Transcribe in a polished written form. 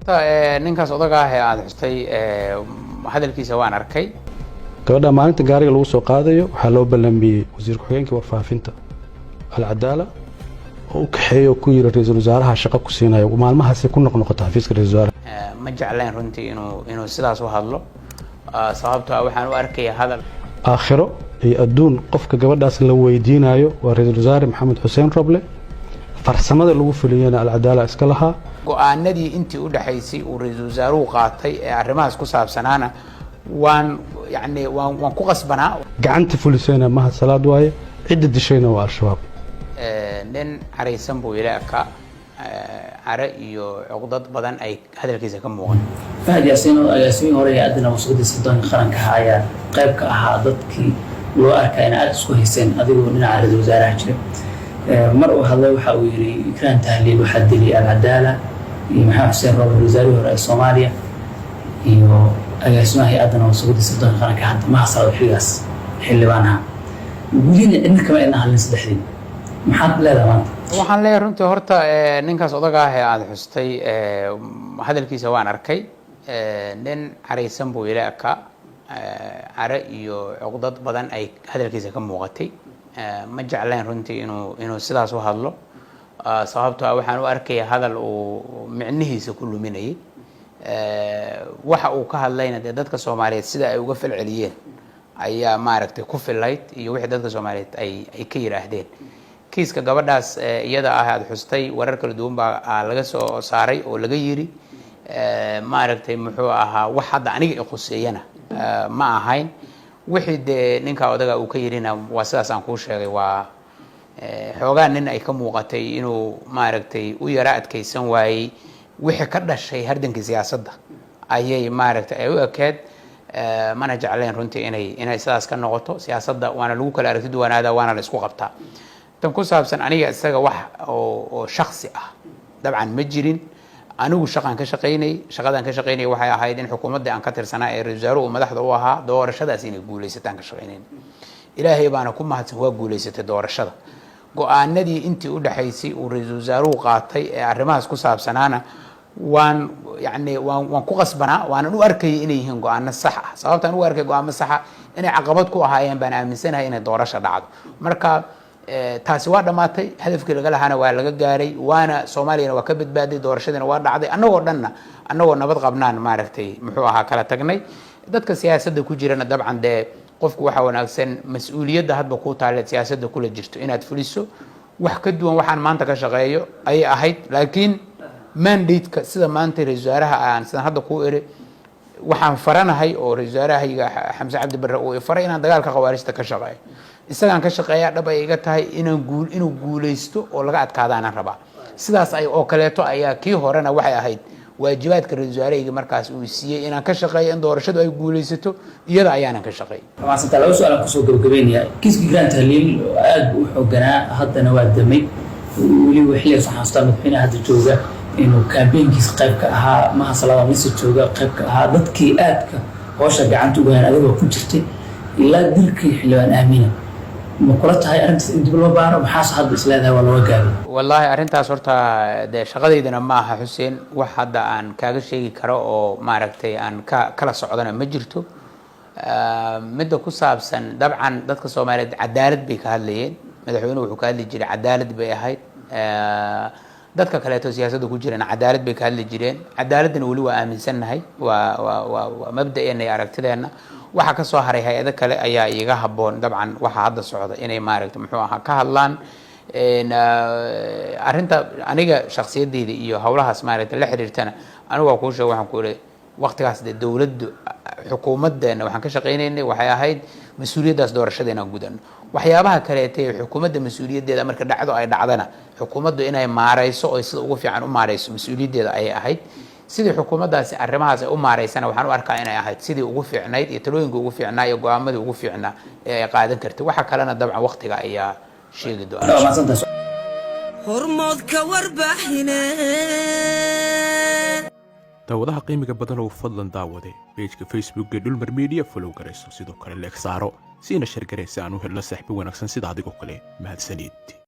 Ninkaas odaga ah ee aada xustay, hadalkiisa waan arkay. Gabadha maalinta gaariga lagu soo qaadayo waxaa loo ballamiyey wasiir ku-xigeenka warfaafinta Alcadaala oo u kaxeeya oo ku yiri ra-iisul wasaaraha shaqo ku siinayo. Maalmahaasi ku noqnoqota xafiiska ra-isul wasaaraha. Ma jeclayn runtii inuu sidaas u hadlo, sababtoo ah waxaan u arkaya hadal Aakhiro iyo adduun qofka gabadhaas la weydiinayo waa ra-iisul wasaare Maxamed Xuseen Roble. Farsamada lagu fuliyena Alcadaala iska lahaa. Go-aanadii intii u dhexaysay uu ra-iisul wasaaruhu qaatay ee arrimahaas ku saabsanaana waan yani waan ku qasbanaa. Gacanta fulisayna Mahad Salaad waaye, cidda dishayna waa Al-Shabaab. Nin caraysan buu ila ekaa, care iyo cuqdad badan ay hadalkiisa ka muuqan. Fahad Yaasiin oo agaasimihii hore ee adina wasaqdii sirdoonka qaranka ahaa ayaa qayb ka ahaa dadkii loo arkaa in aada isku hayseen adigoo dhinaca ra-iisul wasaaraha jira. Mar uu hadlay waxa uu yidhi Ikraan Tahliil waxaa dilay Alcadaala iyo Maxamed Xuseen Rooble, wasaarihii hore ee Soomaaliya, iyo agaasimaha hay-adda nabad sugidda sirdoonka qaranka hadda Mahad Salaad, xilligaas xildhibaan ahaa. Gudina cidna kama idna hadlin saddexdii. Maxaad leedahay maanta? Waxaan leeyahay runtii horta, ninkaas odaga ah ee aada xustay, hadalkiisa waan arkay. Nin caraysan buu ila ekaa, care iyo cuqdad badan ay hadalkiisa ka muuqatay. Ma jeclayn runtii inuu sidaas u hadlo, sababtoo ah waxaan u arkaya hadal uu micnihiisa ku luminayay. Waxa uu ka hadlayna dee dadka Soomaaliyeed sida ay uga falceliyeen ayaa maaragtay ku filayd iyo wixii dadka Soomaaliyeed ay ka yidhaahdeen kiiska gabadhaas iyada ah aada xustay. Warar kala duwan baa laga soo saaray oo laga yiri, maaragtay, muxuu ahaa, wax hadda aniga i khuseeyana ma ahayn. Wixii dee ninka odaga uu ka yirina waa sidaas aan kuu sheegay. Waa xoogaa nin ay ka muuqatay inuu maaragtay u yara adkaysan waayey wixii ka dhashay hardankii siyaasadda ayay maaragtay ay u ekeed. Mana jeclayn runtii inay sidaas ka noqoto. Siyaasadda waana lagu kala aragti duwanaada, waana la isku qabtaa. Tan ku saabsan aniga isaga, wax oo shaksi ah dabcan ma jirin. Anigu shaqaan ka shaqaynay. Shaqadaan ka shaqaynay waxay ahayd in xukuumaddii aan ka tirsanaa ee ra-isul wasaaruhu madaxda u ahaa doorashadaas inay guulaysataan ka shaqaynayn. Ilaahay baana ku mahadsan, waa guulaysatay doorashada. Go-aanadii intii u dhexaysay uu ra-iisul wasaaruhu qaatay ee arrimahaas ku saabsanaana waan yani waan ku qasbanaa, waanan u arkayay inay yihiin go-aano sax ah. Sababtaan u arkay go-aamo saxa inay caqabad ku ahaayeen baan aaminsanahay inay doorasha dhacdo. Marka taasi waa dhammaatay, hadafkii laga lahaana waa laga gaaray, waana Soomaaliyana waa ka badbaaday, doorashadiina waa dhacday. Annagoo dhanna annagoo nabad qabnaan, maaragtay, muxuu ahaa, kala tagnay. Dadka siyaasadda ku jirana dabcan dee qofku waxaa wanaagsan mas-uuliyadda hadba kuu taaleed siyaasadda kula jirto inaad fuliso. Wax ka duwan waxaan maanta ka shaqeeyo ayay ahayd, laakiin mandate-ka sida maanta ra-isul wasaaraha aan sidaan hadda kuu iri waxaan faranahay oo ra-isul wasaarahayga Xamse Cabdi Barre uu faray inaan dagaalka khawaarijta ka shaqeeyo, isagaan ka shaqeeya. Dhab ay iga tahay inaan guul inuu guuleysto oo laga adkaadaanaan rabaa. Sidaas ay oo kaleeto ayaa kii horena waxay ahayd waajibaadka ra-isul wasaarahayga markaas uu siiyey inaan ka shaqeeyo in doorashadu ay guuleysato, iyada ayaanan ka shaqeey. Maasanta. Laba su-aal aan kusoo gabagabeynaya. Kiiskii Ikraan Tahliil aad buu u xooganaa, haddana waa damay. Weliba xilligaas waxaan xasuustaa madaxweynaha hadda jooga inuu campaign-kiisa qayb ka ahaa, Mahad Salaad mise jooga qayb ka ahaa dadkii aadka howsha gacanta uga hayan. Adigoo ku jirtay ilaa dilkii xildhibaan Aamina, ma kula tahay arrintaas in dib loo baaro? Maxaase hadda is leedahay waa looga gaabay? Wallaahi arrintaas horta dee shaqadaydana ma aha, Xuseen. Wax hadda aan kaaga sheegi karo oo maaragtay aan ka kala socdana ma jirto. Midda ku saabsan, dabcan dadka Soomaaliyeed cadaalad bay ka hadlayeen. Madaxweynuhu wuxuu ka hadli jiray cadaalad bay ahayd. Dadka kaleeto siyaasadda ku jirana cadaalad bay ka hadli jireen. Cadaaladdana weli waa aaminsannahay, waa mabda'eena iyo aragtideenna. Waxa kasoo haray hay-ado kale ayaa iiga habboon dabcan waxa hadda socda inay maaragta muxuu ahaa ka hadlaan. Arrinta aniga shaksiyadeyda iyo howlahaas maaragta la xiriirtana, anigu waa kuu sheeg, waxaan ku ihi waqtigaas dee dowladdu xukuumaddeena waxaan ka shaqaynaynay waxay ahayd mas-uuliyaddaas doorashada inaan gudano. Waxyaabaha kaleeta ee xukuumadda mas-uuliyaddeeda marka dhacdo ay dhacdana, xukuumaddu inay maareyso oo sida ugu fiican u maareyso mas-uuliyaddeeda ayay ahayd. Sidii xukuumaddaasi arrimahaas ay u maareysana waxaan u arkaa inay ahayd sidii ugu fiicnayd iyo talooyinka ugu fiicnaa iyo go-aamadii ugu fiicnaa ee ay qaadan kartay. Waxa kalena dabcan waqtiga ayaa sheegi doona. Hormoodka warbaahineed. Daawadaha qiimiga badan oo fadlan daawade page-ka Facebook ee Dhulmar Media follow garayso, sidoo kale like saaro, siina share garee si aan u helno saaxiibo wanaagsan sida adigoo kale. Mahadsanid.